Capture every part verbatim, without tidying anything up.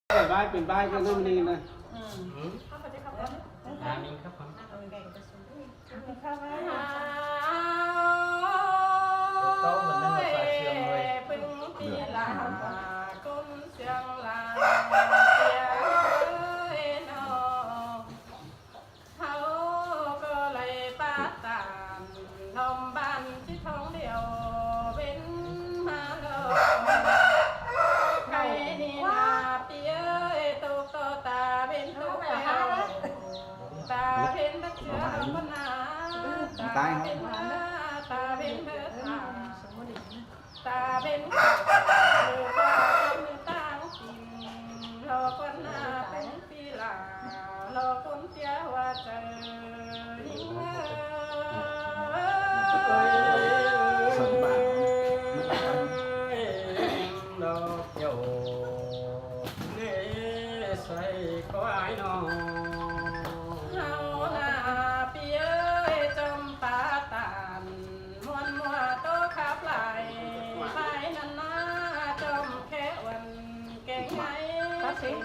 Bái, pên bái ꞌcọ ꞌnị ꞌnị ꞌnớ. Ừ. À, mình khắp hẳn. Ôi, pưng pi la, cốm siêng la, tia ơi nó. Hảư ꞌcọ đảy pá ꞌtan, ꞌlóm ꞌván ꞌchí thong điêu, bến ꞌmá ꞌlọ. Khay ꞌnị ꞌna ꞌpi ơi, tốc ꞌto ta bến tốc ꞌlẹo. Ta bến bớt ꞌchưa ꞌcọ ꞌna, ta bến ꞌmá, ta bến bớt ꞌmá. Ta bến ꞌcọ, ꞌcọ bến ꞌtáng tin, ꞌlo ꞌcốn ꞌna bến ꞌpi la, ꞌlo ꞌcốn tia ꞌhua chaư ꞌnhính ơi. ꞌLo kiêu ꞌnị sai ꞌcọ ải nó. Hảư ꞌna ꞌpi ơi, ꞌchom pá ꞌtan, ꞌmuôn ꞌmua ꞌtố khắp lai, lai ꞌnặn ꞌna, ꞌchom khék uôn keng ải, ꞌchom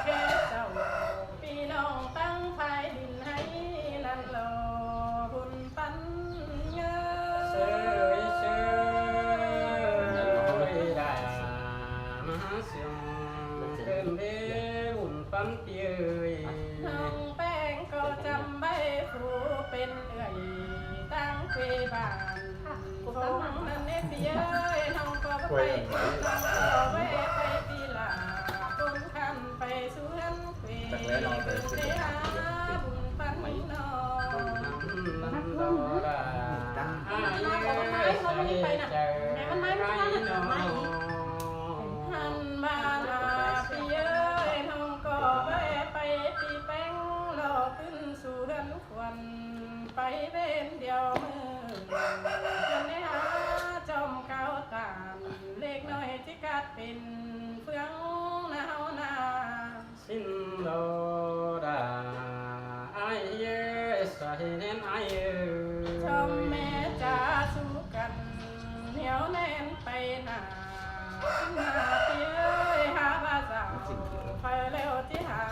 khék chảu, ꞌpi ꞌnọng ꞌtáng phái đin ꞌhái ꞌnặn ꞌlo, bun păn ꞌngớ. Sơi, sơi, đa, ꞌmá siêng, ꞌcợn bế bun păn ꞌpi ơi. ꞌNọng ꞌpéng ꞌcọ ꞌchăm ꞌvạy phủ pên ưới, ꞌtáng quê bản. Phông ꞌnặn ꞌnị ꞌpi ơi, ꞌnọng ꞌcọ ꞌvạy phủ, ꞌnọng ꞌcọ ꞌvạy ꞌpi la, ꞌcốn khăn ꞌvạy sú ꞌhướn quê, bươn tê há bun păn ꞌnị ꞌnọ. Ái ơi, sai ꞌchư ải nó. Hăn ꞌva ꞌna ꞌpi ơi, ꞌnọng ꞌcọ ꞌvạy ꞌpi ꞌpéng ꞌlo ꞌcứn sú ꞌhướn khuôn, pay ꞌvến điêu ꞌmự. ꞌCốn ꞌnị há ꞌchom cáo ꞌtan, lếc ꞌnọi ꞌchí cắt pên ꞌphướng ꞌná ꞌháu ꞌna. ꞌSịn ꞌlo đa, ải ơi, sai ꞌnén ải ơi. ꞌChom ꞌmé ꞌchá sú căn, ꞌnéo ꞌnén pay ꞌna. ꞌSịn ꞌna ꞌpi ơi, hák ꞌva dao, pay ꞌlẹo ꞌchí hák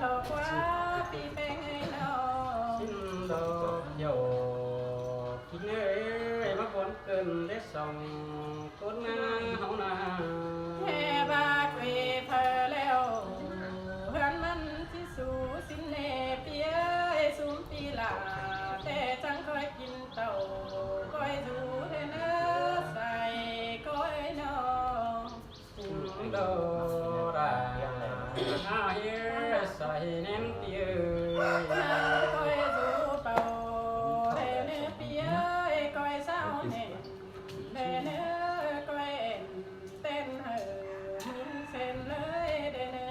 ꞌlo ꞌquá ꞌpi ꞌpéng ơi ꞌnọ. ꞌSịn ꞌlo kiêu kin ơi, ꞌmá bón cơn đét song ꞌcốn ꞌná ꞌháu ꞌna. ꞌHé ꞌva quê phaư ꞌlẹo, ꞌhướn ꞌmắn ꞌchí sú ꞌsịn ꞌnê ꞌpi ơi, sum ꞌpi la, ꞌtẹ chắng ꞌcoi kin tảu, ꞌcoi dú ꞌtẹ ꞌnớ sai ꞌcoi ꞌnọ. ꞌSịn ꞌlo đa, ải ơi, sai ꞌnén ꞌpi ơi. ꞌCoi dú pảu ꞌtẹ ꞌnớ ꞌpi ơi, ꞌcoi sáo ꞌnén ꞌtẹ ꞌnớ, ꞌcoi ên tên hảư ꞌmướng sên ꞌlới ꞌtẹ ꞌnớ,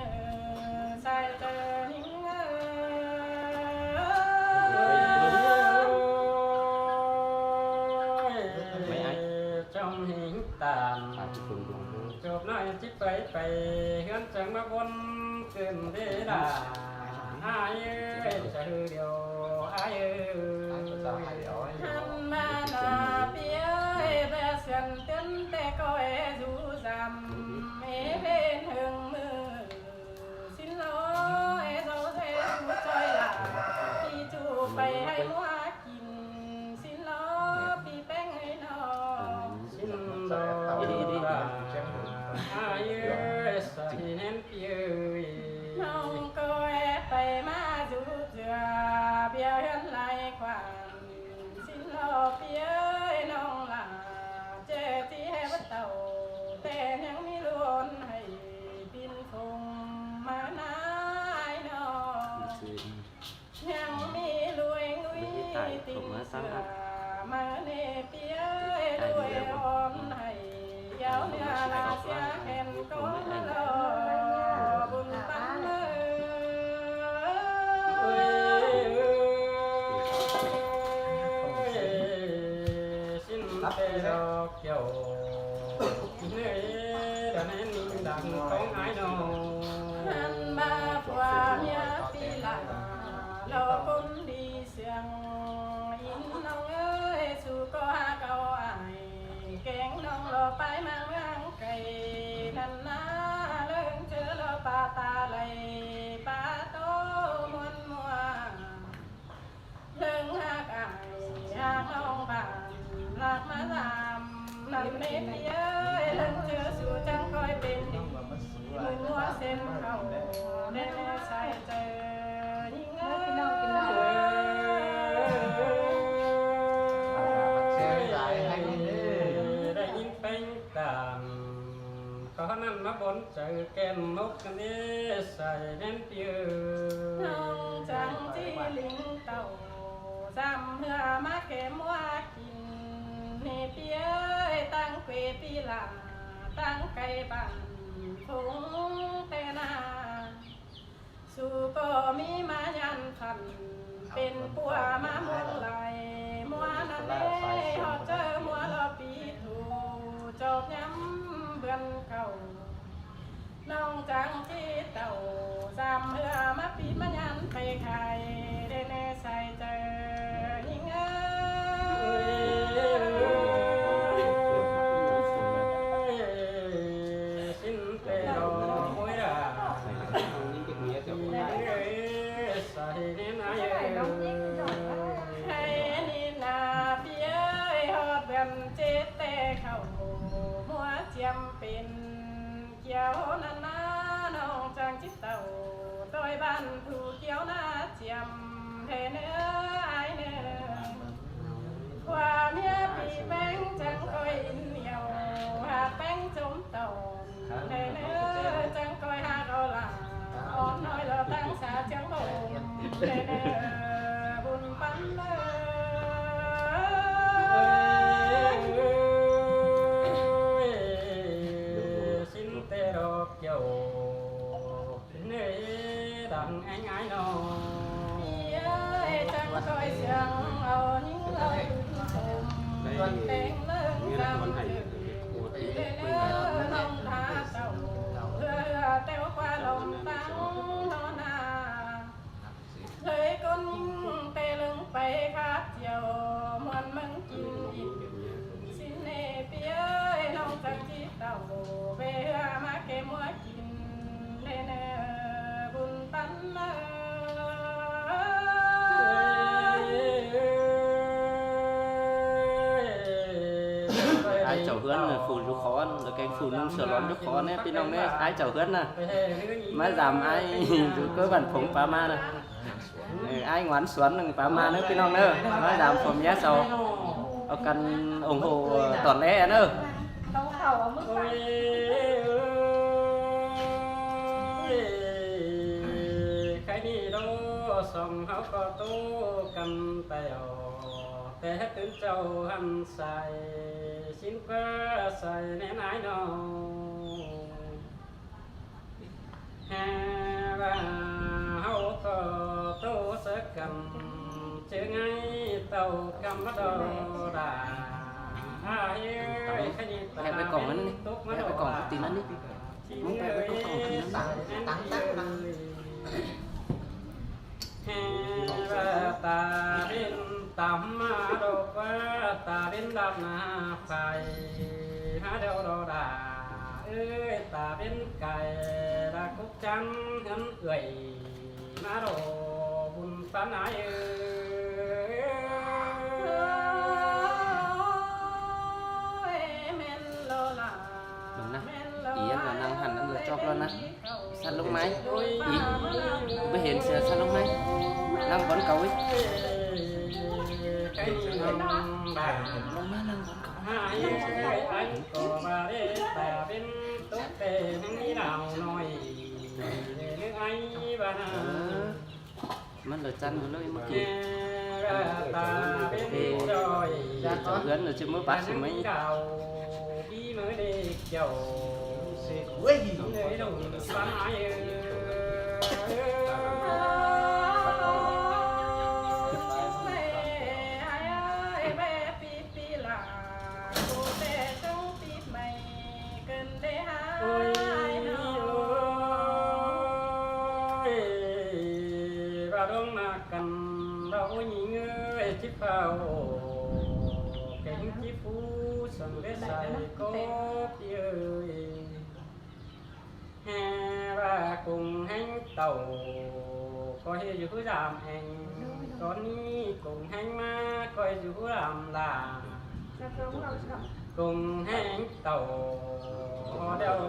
sai ꞌtẹ ꞌnhính ơi. ꞌChong ꞌhính ꞌtan, chộp ꞌnọi ꞌchí pay pay, ꞌhướn chắng ꞌmá bón cơn đé đa. Ải ơi, ꞌchư điêu ải ơi. Hăn ꞌva ꞌna ꞌpi ơi, ꞌva sươn ꞌtiến ꞌtẹ ꞌcoi dú dăm, ê bên hưng ꞌmự. ꞌSịn ꞌlo ê dâu dê dú ꞌchoi la, ꞌpi ꞌchụ pay ꞌhại ꞌmúa kin. ꞌSịn ꞌlo ꞌpi ꞌpéng ơi ꞌnọ. ꞌSịn ꞌlo đa, ải ơi, sai ꞌnén ꞌpi ơi. ꞌNọng ꞌcoi pay ꞌmá dú dưa, ꞌviạk ꞌhướn lai khoản. ꞌSịn ꞌlo ꞌpi ơi ꞌnọng la, ꞌchớ ꞌchí ꞌhế báu tảu, ꞌtẹ ꞌnhắng ꞌmí ꞌluôn hảư pin phông ꞌmá ꞌnai ꞌnọ. ꞌNhắng ꞌmí ꞌluôi ngúi tỉ sửa ꞌmá ꞌnê ꞌpi ơi, ꞌluôi ón hảư yáo ꞌnưa la sia khen cốm ꞌlo bun păn ơi. ꞌSịn ꞌtẹ ꞌlo kiêu kin ơi, đa ꞌnén ninh đang tóng ải ꞌnọ. Hăn ꞌva phua ꞌmía ꞌpi la, ꞌlo ꞌcốn đi siêng, ꞌnọng ơi, su ꞌcọ hák au ải, kéng ꞌnọng ꞌlo pay ꞌmáng ꞌmướng cay, ꞌnặn ꞌna Pên khảu đen sai chaư ꞌnhính ới. Đảy ꞌnhính ꞌpéng tản, khảu ꞌnặn ꞌmá bón chaư kẻn ꞌhốc căn ế sai ꞌnén ꞌpi ới. ꞌNọng chắng ꞌchí ꞌlính tảu, dăm ꞌhứa ꞌmá kẻ ꞌmúa kin, ꞌnị ꞌpi ới, ꞌtáng quê ꞌpi lả, ꞌtáng cai bản phung té ꞌna. Su ꞌcọ ꞌmí ꞌmá nhăn phăn, pên ꞌpúa ꞌmá ꞌmuôn lai, ꞌmúa ꞌnặn ế, ꞌhọt chaư ꞌmúa lo ꞌpi thu, chóp nhắm bươn khảu. ꞌNọng chắng ꞌchí tảu, dăm ꞌhứa ꞌmá ꞌpi ꞌmá nhăn pay khai, đen sai chaư ꞌnhính ới. Sính tê lo ꞌmúi đà. Sai ꞌnén ái ới. Hay ꞌnị ꞌna ꞌpi ới, ꞌhọt bươn chết té khảu, ꞌmúa chiêm pên kiêu ꞌnặn ꞌna, ꞌnọng chắng ꞌchí tảu, ꞌtoi bản thu kiêu ꞌna chiêm, ꞌhế ꞌnớ ái ꞌnớ. ꞌQuá ꞌmía ꞌpi ꞌpéng chắng ꞌcoi in iẻo, hák ꞌpéng chốm tỏn, ꞌhế ꞌnớ chắng ꞌcoi hák au lả, ón ꞌnọi lo ꞌtáng sa chắng bông, ꞌhế ꞌnớ bun pắn ới. Sính tê lo kiêu. Nê đăng anh ái no. Ê ơi, chắng ꞌcoi siêng au ꞌnhính au tủm tủm. Tuần têng lơng dăm chư. Lê lơ nông tha tảu. Hưa hưa téo ꞌquá lông táng ꞌnọ ꞌna. Lơi ꞌcốn ꞌnhính té ꞌlớng pay khắp chiêu, ꞌmuôn ꞌmớng kin in. Sính ê ꞌpi ơi, ꞌnọng chắng ꞌchí tảu, ꞌvế ꞌhứa ꞌmá ké ꞌmúa kin, ꞌnê ꞌnơ bun pắn ơi. Ái chảu ꞌhướn phủ dú khón, lỏ kéng phủ ꞌnưng sửa lón dú khón ꞌnê, ꞌpi ꞌnọng ꞌnê, ái chảu ꞌhướn ꞌnạ. ꞌMá dăm ái dú ꞌcớ bản phống pá ꞌmá ꞌnạ. Ê, ái Ngoán Suốn ꞌnưng pá ꞌmá ꞌnớ ꞌpi ꞌnọng ꞌnớ. ꞌMá dăm phua ꞌmía sau. Au căn ủng hộ tỏn ꞌlé ꞌnớ. Ôi, ôi, khái ni đô song háo ꞌcọ tô căn tẻo. Té ꞌtứn châu hăn sai, sính ꞌquá sai ꞌnén ái ꞌnọ. Hê ꞌva háo ꞌcọ tô sớ căn, chứ ngay tảu căm bắt đầu đà. Ơi, khái ni ta hẹ với cổng ăn đi, hẹ với cổng tí ăn đi. Mông hẹ với cổng tí ăn. Hê ꞌva ta bên tăm ꞌmá đô ꞌquá, ta bên đăm ꞌna phải há đeo đô đà. Ơi, ta bên cai đa cúc chăn hớn ưởi ꞌmá đô bun pán ái ơi. Ôi, men lo la. Đừng nè. Ý ăn là năng hẳn ăn là chóp luôn nè. Săn lông máy. Ý. Bơ hên sơ săn lông máy. Năng bón cầu ý. Lông má năng bón cầu. Ờ. Măn lỏ chăn bơ lơi mơ kì. Ê, chảu ꞌhướn lỏ chứ mơ bát chứ mấy. Ôi, ôi, ba đong na căn đau ôi nhí ngơi chip phao, kén chip phú sân lết sai có pi ơi. Hê ꞌva ꞌcóng ꞌhéng tảu, ꞌcọ ꞌhế dú ꞌhứ dam eng, ꞌcọ ꞌnị ꞌcóng ꞌhéng ꞌmá, ꞌcọ ꞌhế dú ꞌhứ dam la. ꞌCóng ꞌhéng tảu, ꞌhó đeo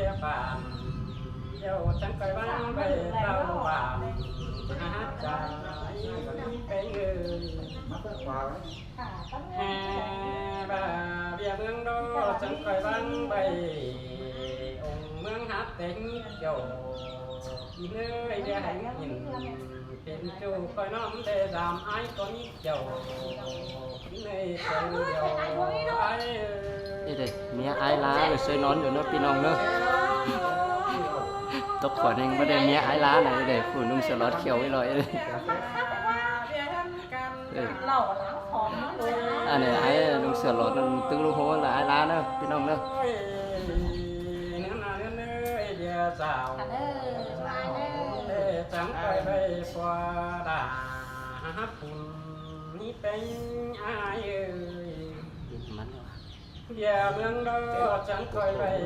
ꞌviạk bản, ꞌlẹo chắng ꞌcoi ꞌváng ꞌvạy ꞌtạu bản, hák hák chả ꞌnị ꞌpéng ơi. Hè ꞌva ꞌviạk ꞌmướng đó chắng ꞌcoi ꞌváng ꞌvạy, ông ꞌmướng hák té ꞌnị ꞌlẹo. Kính ơi, ꞌviạk hák ꞌnị pên ꞌchu ꞌcoi ꞌnọng té dám ai ꞌcọ ꞌnị ꞌlẹo. Kính ơi, ꞌlẹo ai ơi. Ê, đây, ꞌmía ái ꞌlá ꞌlẹo ꞌsới nón ꞌlẹo ꞌnớ ꞌpi ꞌnọng ꞌnớ. Tốc khuôn ꞌnưng báu đảy ꞌmía ái ꞌlá ꞌnị, đây, phủ ꞌnung sửa lót khiêu ꞌí ꞌlẹo. Ê. Ăn ꞌnị ái ꞌnung sửa lót ꞌnặn ꞌtứ ꞌlụk ꞌhô là ái ꞌlá ꞌnớ, ꞌpi ꞌnọng ꞌnớ. Chắng ꞌcoi ꞌvạy ꞌpua đa hák phun ꞌnị ꞌpéng ai ơi. ꞌViạk ꞌmướng đó chắng ꞌcoi ꞌvạy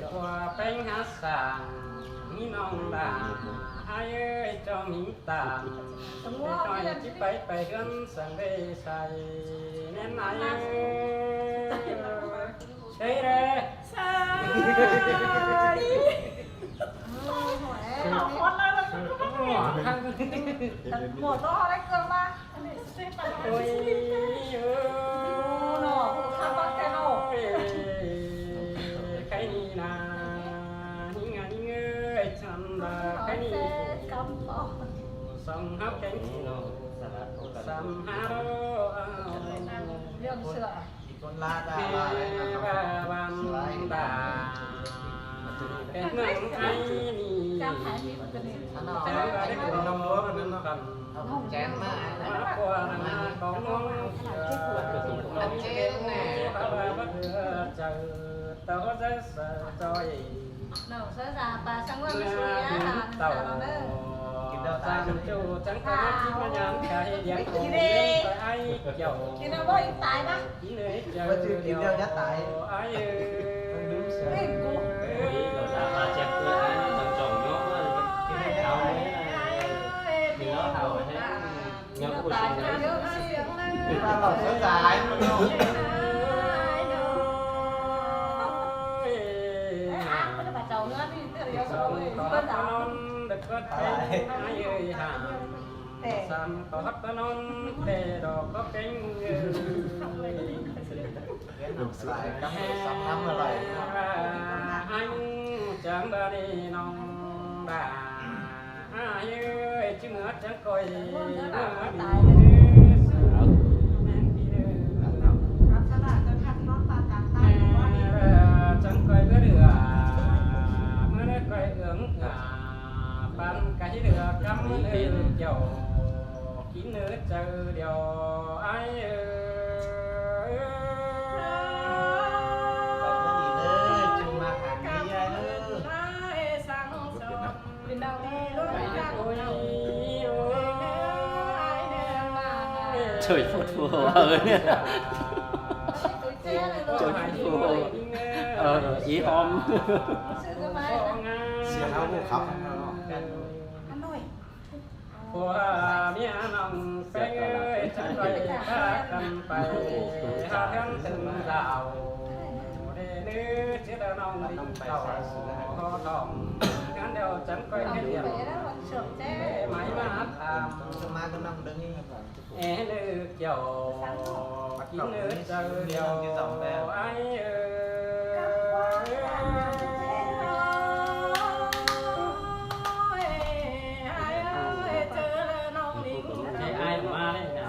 ꞌpua ꞌpéng hák sảng ꞌnị ꞌnọng đa ai ơi, ꞌchọ ꞌmí tảng. Té ꞌnọi ꞌchí pay pay ꞌhướn sảng đảy sai ꞌnén ai ơi. Ê, ê. Sai. Ôi, ôi. Cái này là những, những người chăm là cái này. Sống hấp cái này. Sắm há đô. Ê, ꞌva ꞌvan đa. Cái năng ai nị. Chăm há đô. Chén mà. Ăn chén nè. Tao rất sợ rồi. Nâu sớ da pa sang ꞌmướng ꞌmí sui á, hả, nâu sớ da ꞌnớ. Kính đao tai. Chắng ꞌcoi ꞌmá kính ꞌmá nhắn cả ꞌhế điếng. Kính đi. Kính đao bố ính tai bá. Bố chứ kính đao nhá tai. Ai ơi. Kính đao sớ. Ê, cô. Ôi, đao da pa chép ꞌcứ ai, chắng chỏng nhó. Kính đao nhá tai. Ai ơi, kính đao thảo. Ai ơi. Nhớ của chúng ta. Ta bảo sớ da ai mà nó. Ê, ác, nó bảo cháu nữa thì tự nhiên cháu ơi, con giáo. Ai ơi hả. Để. Sắm có hấp có nón, để đó có cánh. Sắm lắm rồi. Anh chàng ba đi nong ba. Ai ơi, chứ ꞌmứa chắng ꞌcoi ꞌmứa đi. Chắng ꞌcoi ꞌmứa đi. ꞌMứa đi ꞌcoi ương. Bán cái lửa cắm lên kiểu. Kính ơi, chào điều ai ơi. Trời phút phù hợp. Trời phút phù hợp. Ờ, ý hòm. Sia háo hô khắp. Của mía nòng pé ơi, chắng ꞌcoi pá căn pay, há ꞌhướn tưng dạo. Đê ꞌnứ chết nòng đi tàu, hó thỏng. Ngắn đeo chắng ꞌcoi kết điểm. Đê máy mát tham. Ê, lư kiểu, kính ơi, chào điều ai ơi. Ai ơi, chào nòng đi. Ê, ai mà đi nè.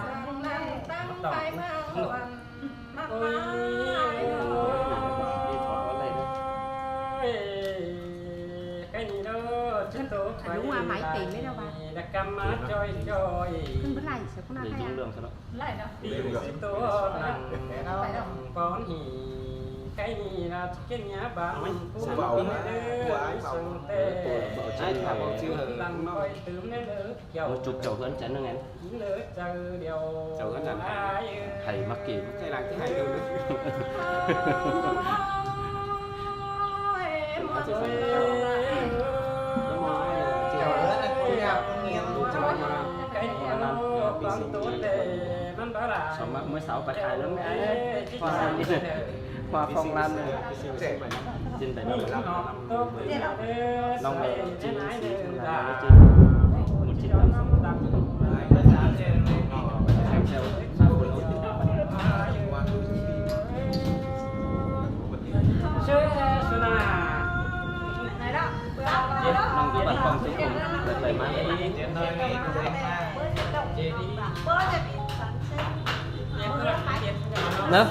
Tổng. Ôi, ôi, cái gì đó, chứ tôi. Đúng là máy tính đấy đâu mà. Đã cắm má trôi trôi. Không biết này, sao không làm hay à? Lại đâu? Đi, đi, đi. Tôi nặng, phải đâu? Con thì Cái gì là cái nhà bạn cũng bảo mà, bảo ai bảo. Ai thả bảo chứ hả? Lăn coi tưm lên lỡ. Một chục chậu hơn chắn nữa em. Lỡ chậu điều. Chậu hơn chắn. Ai ơi. Thầy mắc kỷ. Thầy làm cái thầy được. Ôi, em ơi. Chậu hơn là con nhà con nghiêng. Chậu hơn là cái gì là con tốt để nó đó là. Sao mà mới sáu phải thầy lắm. Khoa, khoa phong lan này. Trên bảy mươi lăm. Long này, chín, chín, chín, chín, một chín tám sáu. Long cứ bật phòng chứ không. Đợt này mà. Nớ.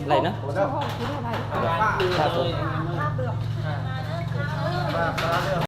Đảy nớ. Ba số.